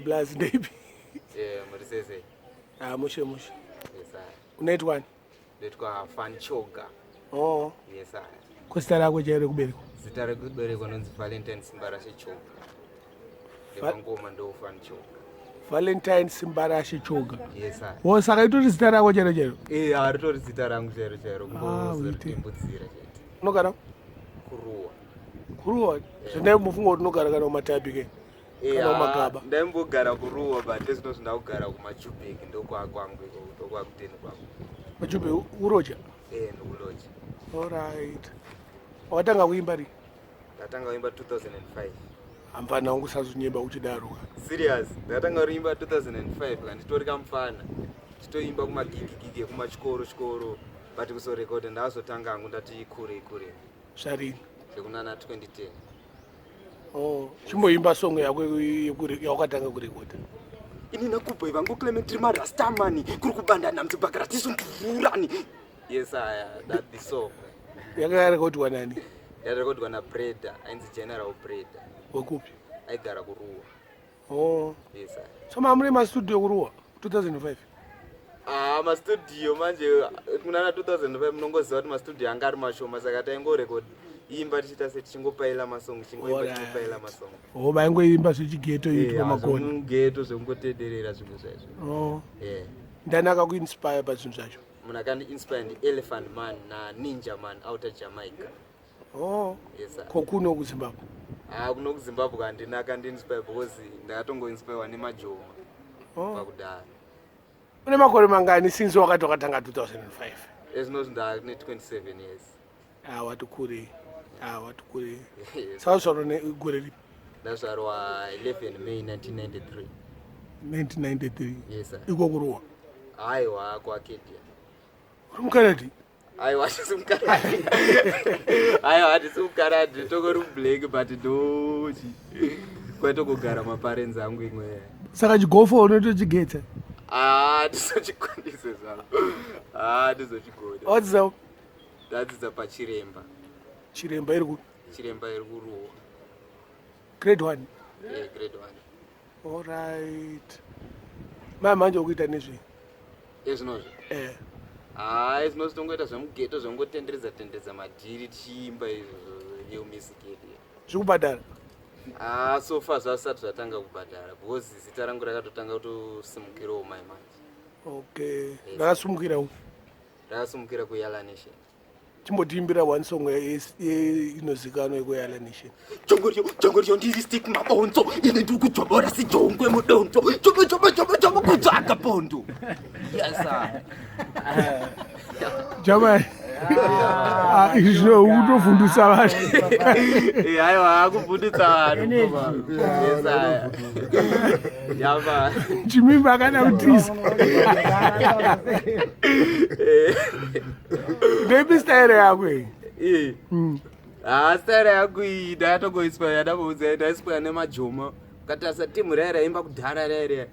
Blaz ndeipi? Muri sei sei? Ah, mushe mushe. Yes, I. Unaitwa ani? Ndoitwa Fan Choga. Oh. Yes, I. Ko zita rako chairo rekuberekwa? Zita rekuberekwa nonzi Valentine Simbarashe Choga. Ndevangoma ndo Fan Choga. Valentine Simbarashe Choga. Yes, I. Oh, saka itori zita rako chairo chairo? Eh, haritori zita rangu chairo chairo. Ah, uite. Kungozoritembudzira chete. Unogara? Kuruwa. Kuruwa? Zvandaimufunga kuti unogara kana kumatapi ke? Kana kumagaba. Ndaimbogara kuruwa but ezvino ndakugara kuMajubek, ndokwakwangu ikoko, ndokwakuteni kwangu. Majube uroja? Eh, ndikuloja. Alright. Wakatanga kuimba rini? Ndatanga kuimba 2005. Hamfana wangu, usazonyeba uchidaro. Serious, ndakatanga kuimba 2005 kanditori kamufana, chitoimba kumagigigigi ekumachikoro chikoro, but kuzorekodha ndakazotanga hangu ndati kure kure. Zvarini? Zvekunana 2010. Oh, chimboimba song yako yawakatanga kurekodha. Ini nakubhoi vangu Clement tiri marastamani, kuri kubandana mudzibhagara tisundururani. Yes, aya, that the song. Yakarekodwa nani? Yarekodwa naBreda, ainzi General Breda. Wekupi? Aigara kuRuwa. Oh. Yes, aya. So mamune mastudio kuRuwa 2005? Ah, mastudio manje kunana 2005 munongoziva kuti mastudio anga ari mashoma, saka taingorekod imba tichiita se tichingopaila masong, tichingoimba, tichipaila masong. Oh, vaingoimba zvechigeto itwa makona. Zvemugeto, zvekungotenderera zvimwe zvaizvo. Oh. Yeah. Ndani akakuinspire pazvinhu zvacho? Munhu akandiinspire ndiElephant Man naNinja Man outer Jamaica. Oh. Yes, sir. Kokuno kuZimbabwe? Ah, kuno kuZimbabwe handina akandiinspire because ndakatongoinspirewa nemajoma pakudhara. Une makore mangani since wakati wakatanga 2005? Ezvinozvi ndane 27 years. Ah, wati kurei. Ah, wati kurei. Yes. Saka zvaro negore ripi? Ndazvarwa 11 May 1993. 1993? Yes, sir. Iko kuRuwa? Aiwa, kuArcadia. Uri mukaradi? Aiwa, hatisi mukaradi. Aiwa, hatisi mukaradi, tongori mublack, but ndochi kwaitogogara maparents angu imwe. Saka chigofo unotochigetsa? Ah, tizochikwanise zvangu. Ah, tizochigona. Wadzidza? Ndadzidza paChiremba. Chiremba iri kupi? Chiremba iri kuRuwa. Grade 1? Yeah, grade 1. Alright. Mai manje ukuita nezvei? Ezvinozvi? Eh. Ah, ezvinozvi tongoita zvemugeto, zvengotenderedza tenderedza madhiri, tichiimba izvozvo, new music yedu. Zvikubhadhara? Ah, so far zvasati zvatanga kubhadhara because zita rangu rakatotanga kutosimukirawo mai manje. Okay. Rakasumukira uku? Rakasumukira kuYala Nation. Chimbotiimbira one song inozikanwa yekuYala Nation. Jongoryo jongoryo, ndiri stick mabonzo, ine ndiri kudzvobora sijongwe mudonzo, jobo jobo jobo jobo kutsvaga pondo. Yes, sir. Jamani. Ah, izvi zvino ukutovhundutsa vanhu. Eh, aiwa, akuvhundutsa vanhu. Yes, sir. Yava. Chimimba akada kutiza. Ndeipi style yako iyi? Eh. Ah, style yangu iyi ndakatongoiswa yandamboudza, ndaiswa nemajoma. Ukatarisa timu raya raimba kudhara raya raya,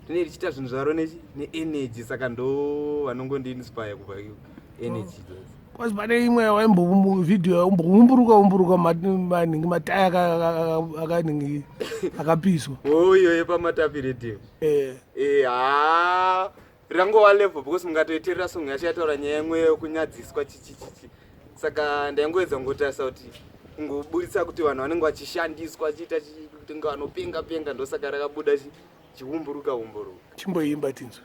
rine richiita zvinhu zvaro neenergy, saka ndo vanongondiinspire kubva energy idzodzo. Kwazi pane imwe vhidhiyo yaimboumburuka umburuka, maningi mataya akanhingi akapiswa. Oyo yepamatapi radio? Eh. Eh, ha, rangova level because mungatoiterera song yacho yataura nyaya imwe yekunyadziswa chichichichi, saka ndaingoedza kungotarisa kuti kungoburitsa kuti vanhu vanenge vachishandiswa chiita kuti nga vanopenga penga, ndosaka rakabuda chiumburuka umburuka. Chimboimba tinzwe.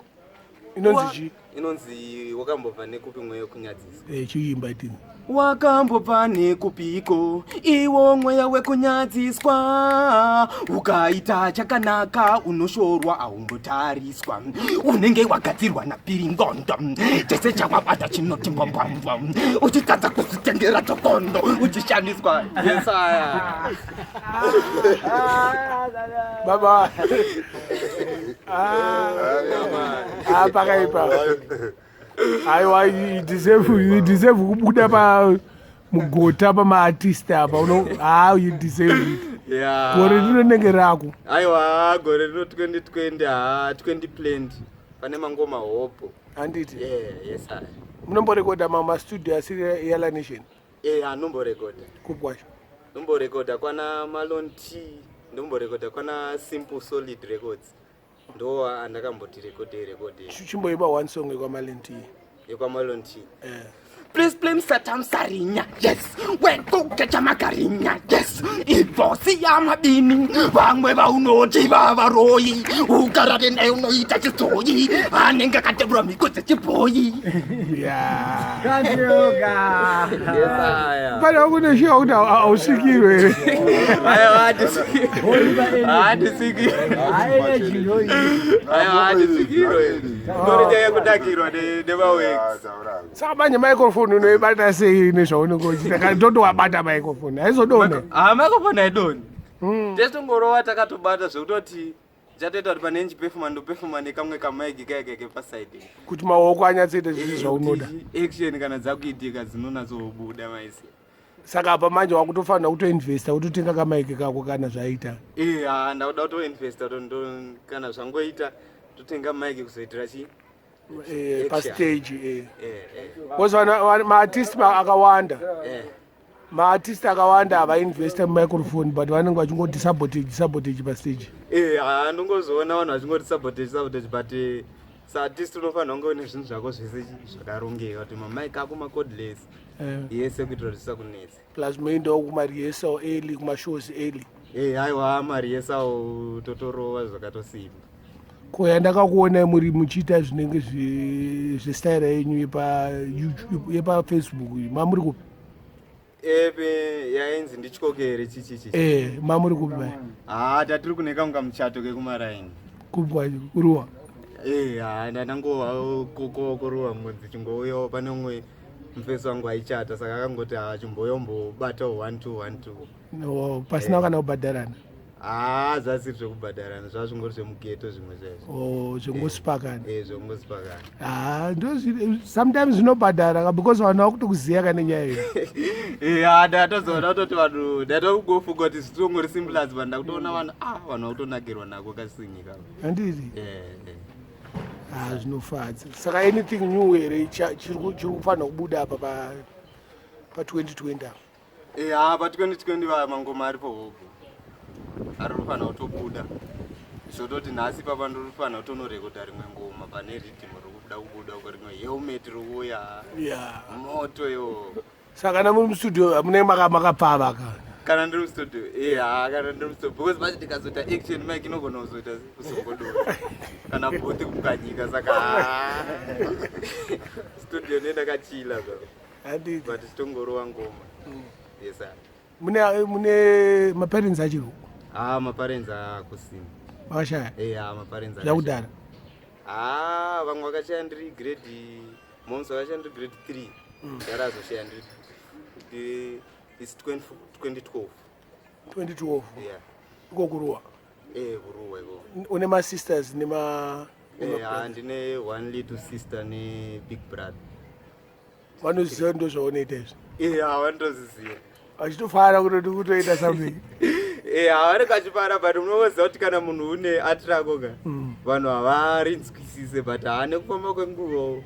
Inonzi chii? Inonzi "Wakambobva Nekupi Mweya Wekunyadziswa". Eh, chiimba tinzwe. Wakambobva nekupiko iwo mweya wekunyadziswa? Ukaita chakanaka unoshorwa, aumbotariswa, unenge wagadzirwa napiringondo, chese chawabata chinoti mbambambwa, uchitadza kuzvitengera dzokondo, uchishandiswa. Yesaya. Baba. Ah, pakaipa. Aiwa, you deserve kubuda pa mugota pamaartist apa uno. Ah, you deserve it. Gore rinonenge rako. Aiwa, gore rino 2020, ha, 20 planned, pane mangoma hopo. Handiti? Yeah, yes, I. Munomborekodha mastudio asiri Yala Nation? Eh, anomborekodha. Kupi kwacho? Nomborekodha kwana Malon T. Ndomborekodha kwana Simple Solid Records. Ndo andakamboti rekodhe rekodhe. Chimboimba one song yekwaMalon T. YekwaMalon T. Eh. Please play Msatamsarinya, yes. Wekukecha makarinya, yes. Ibosi yamabini, vamwe vaunoti vavaroyi. Ukarare naye unoita chitsoyi, anenge akatebura mhiko dzechibhoyi. Yeah. Kanyoka. Yes, aya. Pane kune shuwa kuti hausvikirwe here? Aiwa, handisvikirwe. Handisvikirwe. Energy ndoyi. Aiwa, handisvikirwe. Ngori nyaya yekudakirwa nemaworks. Saka manje microphone unoibata sei nezvaunenge uchiita? Kana totowabata microphone haizodonhe. Ah, microphone haidonhi. Tesitongorova takatobata zvekutoti chatoita kuti pane ndichipefuma ndopefuma nekamwe kamaiki kaya kepasaidi. Kuti maoko anyatsoita zvinhu zvaunoda. Action kana dzakuitika dzinonatsobuda maisi. Saka apa manje wakutofanira kutoinvesta kutotenga kamaiki kako kana zvaita. Eh, ah, ndakuda kutoinvesta kana zvangoita totenga maiki kuzoitira chi pastage. Eh. Because maartist akawanda maartist akawanda havainvesta mumicrophone, but vanenge vachingoti sabotage, sabotage pastage. Eh, ah, ndongozoona vanhu vachingoti sabotage, sabotage, but saartist unofanira kunge une zvinhu zvako zvese zvakarongeka, kuti mamic ako macordless yese, kuitira kuti zvisakunetse. Plus moendawo kumarehearsal early, kumashows early. Eh, aiwa, marehearsal totorova zvakatosimba. Ko yandakakuonai muri muchiita zvinenge zvestaira yenyu yepaFacebook, mamuri kupi? Epe yainzi ndityokere chichichi. Mamuri kupi bai? Ha, tatiri kune kamwe kamuchato kekumaraini. Kupi kwacho, kuruwa? Eh, ha, ndanangova kuruwa mwedzi chingouyawo pane umwe mufesi wangu aichata, saka akangoti, ha, chimboyombobatawo 1 2 1 2. No, pasina kana kubhadharana? Ha, zvasiri zvekubhadharana, zvazvingori zvemugeto zvimwe zvaizvo. O, zvengosipakana. Eh, zvengosipakana. Ha, ndo sometimes zvinobhadhara ka, because vanhu vakutokuziya kane nyaya iyo. Eh, ha, ndatozoona kutoti vanhu, ndatogofunga kuti zvitongori simple, but ndakutoona vanhu, ah, vanhu vakutonakirwa nako kasinyika. Handiti? Eh. Ha, zvinofadza. Saka anything new here chiri kufanira kubuda apa pa 2020 apa? Eh, ha, pa 2020 va mangoma aripo hopo ari kufanira kutobuda, zvototi nhasi papa ndiri kufanira kutonorekodha rimwe ngoma pane riddim riri kubuda kubuda uko, rimwe helmet riri kuuya. Moto iwo. Saka kana muri mustudio munenge makapfava ka? Kana ndiri mustudio, eh, ha, kana ndiri mustudio, because manje ndikazoita action, mic inogona kuzoita kuzongodora kana bhoti kupwanyika, saka ha, studio ndakachila zvo. Handiti? But titongorova ngoma, yes sir. Mune maparents achiri? Ha, maparents akusina. Vakashaya? Eh, ha, maparents akashaya. Zvakudhara? Ha, vamwe vakashaya ndiri grade, moms vakashaya ndiri grade 3, ndarazoshaya ndiri its 20 2012. 2012? Yeah. Iko kuruwa? Eh, kuruwa iko. Une masisters nema Eh, ha, ndine one little sister ne big brother. Vanoziva ndo zvaunoita izvi? Eh, ha, vanotoziziva. Vachitofara kutoti kutoita something? Eh, havari kachifara, but unoziva kuti kana munhu une art rako ka, vanhu havarinzwisise, but haane kufamba kwenguva.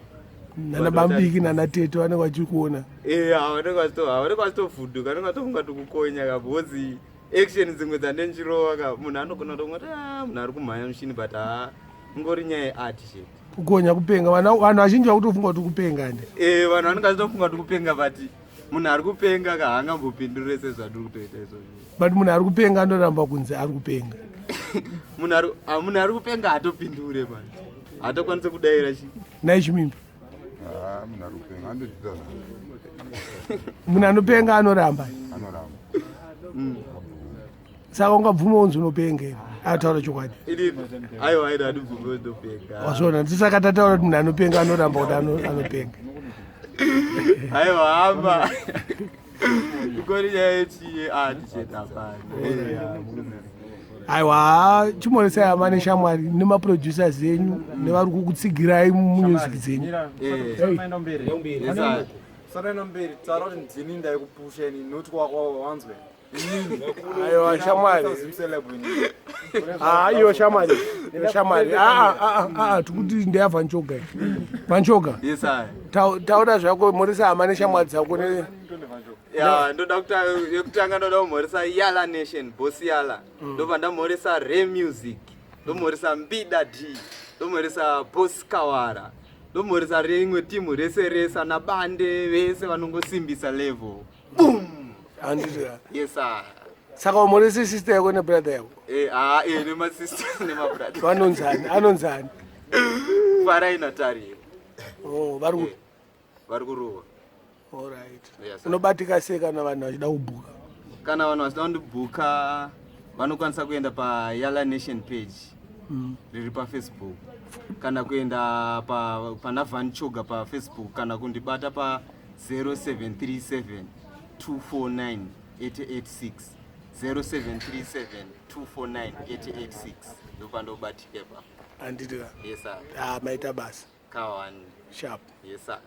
Nana bambiki nana tete vanenge vachikuona. Eh, havanenge vachitovhunduka, vanenge vatofunga kuti kukonya ka, because action dzimwe dzandenchirova ka, munhu anogona kutonga kuti, "Ah, munhu ari kumhanya mushini," but ha, ingori nyaya yeart chete. Kukonya kupenga, vanhu vazhinji vakutofunga kuti kupenga nde. Eh, vanhu vanenge vachitofunga kuti kupenga, but munhu ari kupenga ka haangambopindure sezvandiri kutoita izvozvo. But munhu ari kupenga anoramba kunzi ari kupenga. Munhu ari kupenga hatopindure man, hatokwanisi kudayira chi. Nai Chimimba? Ah, munhu ari kupenga andodzidza. Munhu anopenga anoramba. Anoramba. Saka ungabvuma unzi unopenga here, ataura chokwadi? Inini aiwa, aina handibvume ndopenga. Wazviona, ndisaka tataura kuti munhu anopenga anoramba kuti anopenga. Aiwa, hamba ikori nyaya yechiye art chete, hapana. Aiwa, chimoresai hama neshamwari nemaproducers enyu nevari kukutsigirai mumusic dzenyu. Saraenda mberi, taura kuti ndini ndaikupusha ini, noti kwakwa wanzwe. Aiwa shamwari, ah, iyo shamwari, iyo shamwari. Ah, ah, ah, ah, tikuti Ya, ndoda yekutanga ndoda kumhoresa Yala Nation, Boss Yala. Ndobva ndamhoresa Re Music, ndomhoresa Mbida D, ndomhoresa Boss Kawara, ndomhoresa rimwe timu rese rese ana Bande vese vanongosimbisa level. Boom! Handiti? Yes sir. Saka umhorese sister yako nebrother yako? Eh, ah, eh, nemasister nemabrother. Vanonzani? Anonzani? Farai naTariro. Oh, vari kupi? Vari kuruwa. Alright. Yes, sir. Unobatika sei kana vanhu vachida kubhuka? Kana vanhu vachida kundibhuka, vanokwanisa kuenda paYala Nation page riri paFacebook, kana kuenda pana Van Choga paFacebook, kana kundibata pa 0737 249 886, 0737 249 886, ndopandobatika ipapo. Handiti ka? Yes sir. Ah, maita basa. Kawani. Sharp. Yes sir.